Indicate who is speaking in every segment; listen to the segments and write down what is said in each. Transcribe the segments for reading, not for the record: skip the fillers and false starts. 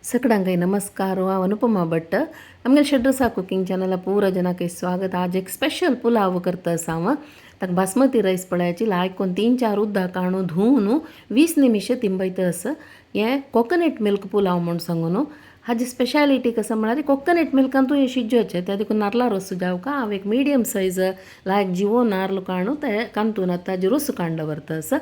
Speaker 1: सकडांक नमस्कार. हांव अनुपमा भट्ट, आमगेले शेड्रसा कुकिंग चॅनला पूरा जनाक स्वागत. आज एक स्पेशल पुलाव करता आसा हांव. ताका बासमती रायस पळयाची लायक कोन्न 3-4 उदक काडून धुवन 20 निमिश तिंबयता आसा. हें कोकोनट मिल्क पुलाव म्हूण सांगून. हाजी स्पेशालिटी कसं म्हळ्यार कोकोनट मिल्कान तूं हें शिजोवचें. त्या देखून नारला रोस जावका. हांव एक मिडियम सायज लायक जिवो नारल काडून ते कांतून आतां ताजे रोस काडून दवरता आसा.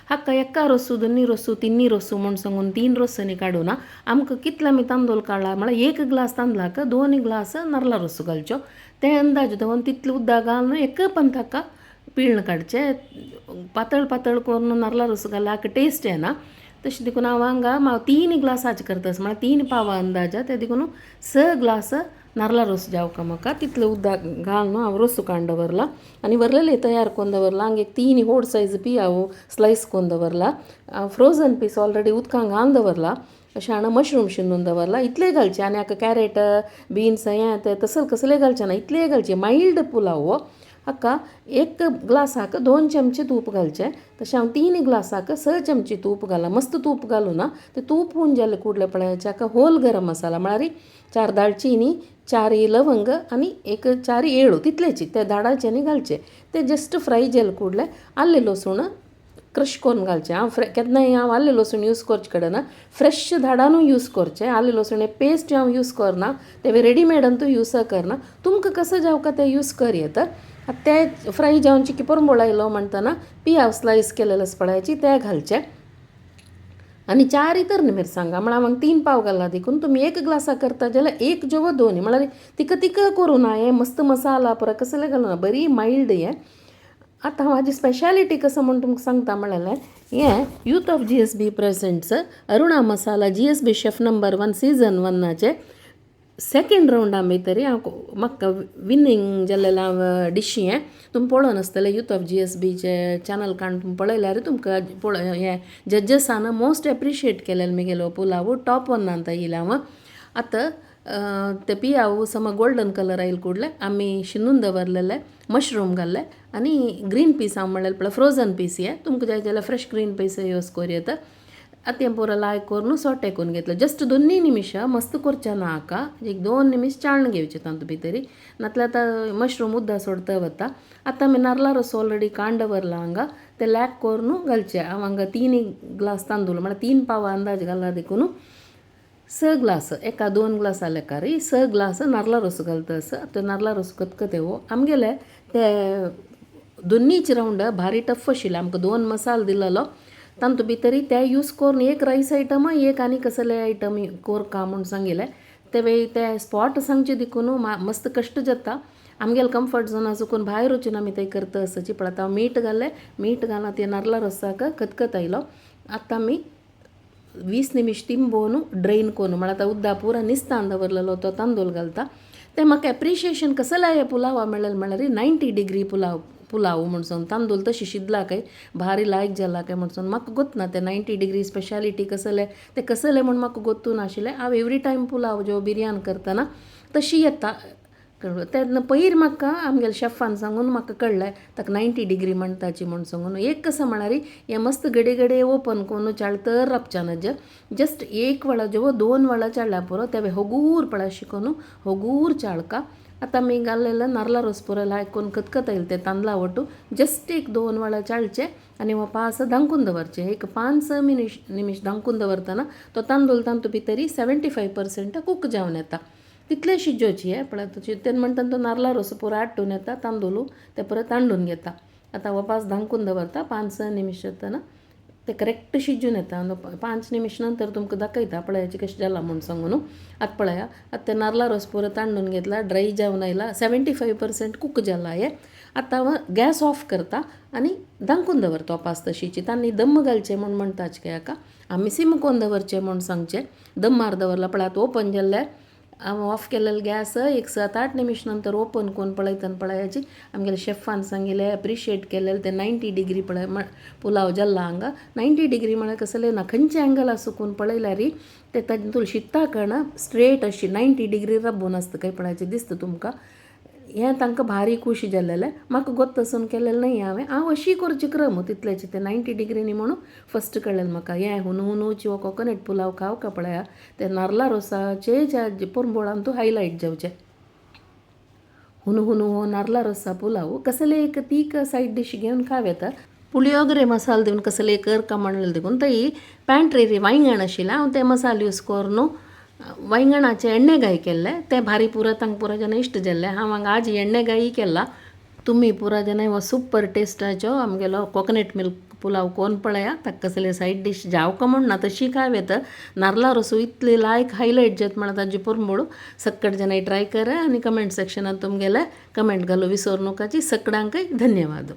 Speaker 1: हाका एका रोसू, दोनी रोसू, तिन्नी रोसू म्हूण सांगून 3 रोसांनी काडूना. आमकां कितले आमी तांदूळ काडला म्हळ्यार 1 ग्लास तांदळाक 2 ग्लास नारला रोस घालच्यो. ते अंदाज दवरून तितले उदक घालून एक पंथाका पिळून काडचें. पातळ पातळ करून नारला रोस घाल्यार हाका टेस्ट येना. तशें देखून हांव हांगा हांव 3 ग्लास आज करता म्हळ्यार 3 पावा अंदाज. ते देखून 6 ग्लास नारला रोस जावका म्हाका. तितले उदक घालून हांव रोस काडून दवरला आनी वरलेले तयार करून दवरला. हांगा एक 3 व्हड सायज पियाव स्लायस करून दवरला. फ्रोजन पीस ऑलरेडी उदकान घालून दवरला. अशें हांव मशरूम शिंदून दवरला. इतले घालचे आनी हाका कॅरेट बीन्स हें तें तसले कसले घालचें ना, इतले घालचे. मायल्ड पुलाव हो. हाका 1 ग्लासाक 2 चमचे तूप घालचें. तशें हांव 3 ग्लासाक 6 चमचे तूप घाला. मस्त तूप घालूं ना. तें तूप हून जालें कुडलें पळयाचें. हाका होल गरम मसाला म्हळ्यार 4 दालचिनी, 4 लवंग आनी 1 4 येळू तितलेची ते दाडाचे आनी घालचे. ते जस्ट फ्राय जाले कुडले आल्लें लसूण क्रश करून घालचें. हांव केन्नाय हांव आल्लें लसूण यूज करचे कडेन फ्रेश धाडानूय यूज करचें. आल्लें लसूण पेस्ट हांव यूज करना, ते रेडीमेड अंतू यूज करना. तुमकां कसो जावका तें यूज कर येता. ते फ्राय जावन चिकी परंबळ आयलो म्हणटना पियाव स्लायस केलेले पळयाची ते घालचे आनी 4 तरणी मिरसांगा. म्हळ्यार हांव 3 पाव घाला देखून तुमी 1 ग्लासा करता जाल्यार 1 जेव 2 म्हळ्यार तिका तिका करूं ना. हें मस्त मसाला पुरो कसले घालूं ना, बरी मायल्ड हें. आतां हांव हाजी स्पेशालिटी कसो म्हूण तुमकां सांगता म्हणलें हें youth of GSB presents Aruna masala GSB chef number 1 season 1 second रावंडा भितर हांव म्हाका विनींग जाल्लें हांव डिशी हें तुमी पळोवन आसतलें. यूथ ऑफ GSBचे चॅनल काडून तुमी पळयल्यार तुमकां पळय. हें जज्जसान मोस्ट एप्रिशिएट केलेलें मुगेलो पुलाव टॉप 1 येयलें हांव. आतां ते पियाव सम गोल्डन कलर आयले कुडले आमी शिनून दवरलेले मशरूम घाल्ले आनी ग्रीन पीस. हांव म्हणलें पळय फ्रोजन पीस हे, तुमकां जाय जाल्यार फ्रेश ग्रीन पीस यूज करूं येता. आतां तें पुरो लायक करून सोटे करून घेतलें. जस्ट 2 निमिशां, मस्त करचें ना हाका. एक 2 निमिश चाळण घेवचें तातूंत भितरी, नातल्यार आतां मशरूम उदक सोडता वता. आतां आमी नारला रोस ऑलरेडी काडून दवरला हांगा, ते लॅक करून घालचे. हांव हांगा 3 ग्लास तांदूळ म्हळ्यार 3 पावा अंदाज घाला देखून 6 ग्लास, एका 2 ग्लासा लेखार 6 ग्लास नारला रोस घालता आसा. आतां नारला रोस कतकत हो आमगेले ते दोनीच रावंड भारी टफ आशिल्लें. आमकां 2 मसालो दिलेलो तातूंत भितरी ते यूज करून 1 रायस आयटम 1 आनी कसले आयटम कोरका म्हूण सांगिल्लें. ते ते स्पॉट सांगचे देखून मस्त कश्ट जाता. आमगेले कम्फर्ट झोना चुकून भायर वचून आमी ते करता आसची. पळय आतां हांव मीठ घालें. मीठ घालां ते नारला रोसाक कतकत आयलो. आतां आमी 20 निमिश तिंबोवन ड्रेन करून म्हळ्यार आतां उदक पुरो निस्तान दवरलेलो तो तांदूळ घालता. तें म्हाका एप्रिशिएशन कसलें हे पुलावा मेळ्ळें म्हळ्यार 90 डिग्री पुलाव पुलाव म्हूण सांगून. तांदूळ तशी शिजला काय भारी लायक जाला काय म्हूण सांगून म्हाका गोत ना. ते 90 डिग्री स्पेशालिटी कसलें तें कसलें म्हूण म्हाका गोत्तू नाशिल्लें. हांव एवरी टायम पुलाव जो बिरयान करतना तशी येता. तेन्ना पयर म्हाका आमगेले शेफान सांगून म्हाका कळ्ळें ताका 90 डिग्री म्हणटाची म्हूण सांगून. एक कसं म्हळ्यार हें मस्त घडये घडये ओपन करून चाळतर राबच्या नज. जस्ट 1 वेळा जेव 2 वेळा चाळ्ळ्या पुरो. तें होगूर पळय शिकोन होगूर चाळका. आतां आमी घाल्लेलें नारला रोस पुरो लायक करून कतकत आयलें तें तांदळा वटू जस्ट 1 2 वेळा चाळचें आनी पास धांकून दवरचें. एक 5-6 निमिश धांकून दवरतना तो तांदूळ तातूंत भितरी 75% कूक जावन येता. तितले शिजोवची हें पळय तेन्ना म्हणटा तो नारला रोस पुरो आट्टून येता तांदूळ ते परत तांडून घेता. आतां वपास धांकून दवरता 5-6 निमिश जातना ते करेक्ट शिजून येता. 5 निमिश नंतर तुमकां दाखयता पळयाचे कशें जालां म्हूण सांगून. आतां पळया आतां ते नारला रोस पुरो तांडून घेतला, ड्राय जावन आयला, 75% कूक जाला हें. आतां हांव गॅस ऑफ करता आनी धांकून दवरता पास तशीची. तांणी दम घालचें म्हूण म्हणटाच काय हाका आमी सिम करून दवरचें म्हूण सांगचें. दमार दवरला. पळय आतां ओपन जाल्लें. हांव ऑफ केलेलें गॅस एक 7-8 निमिश नंतर ओपन करून पळयतना पळयाची आमगेले शेफान सांगिल्लें एप्रिशिएट केलेलें ते 90 डिग्री पळय पुलाव जाल्ला हांगा. 90 डिग्री म्हळ्यार कसलें ना, खंयचे एंगल सुकून पळयल्यार ते तातूंत शित्ता कण स्ट्रेट अशी 90 डिग्री रब्बून आसता काय पळयाचें दिसता तुमकां. हें तांकां भारी खुशी जाल्लेलें. म्हाका गोत्तसून केलेलें न्हय हांवें, हांव अशी करची क्रम तितलेचे ते 90 डिग्रीनी म्हणून फस्ट कळ्ळें म्हाका. हें हुनू हुनूची हो कोकोनट पुलाव खावका पळया, ते नारला रोसाचे पोरंबोळान तूं हायलायट जावचें. हुनू हुनू हो नारला रोसा पुलाव कसले एक तीख सायड डिश घेवन खाव येता. पुളിयोगरे मसाला दिवन कसले करका म्हणलें देखून थंय पॅन्ट्री वांयगण आशिल्लें, हांव ते मसाले यूज करून वांयगणाचे एण्णेगाय केल्ले. ते भारी पुरा तांकां पुरा जाणां इश्ट जाल्ले. हांव हांगा आज एण्णेगाय केला. तुमी पुरा जाणां हो सुपर टेस्टाचो आमगेलो कोकोनट मिल्क पुलाव कोन पळया. ताका कसले सायड डिश जावका म्हण ना, तशी खाव येता. नारला रोसू इतले लायक हायलायट जाता म्हणा ताजी पोरंबोळ. सक्कड जाणां ट्राय करा आनी कमेंट सेक्शनात तुमगेले कमेंट घालू विसरू नकाची. सगळ्यांकय धन्यवाद.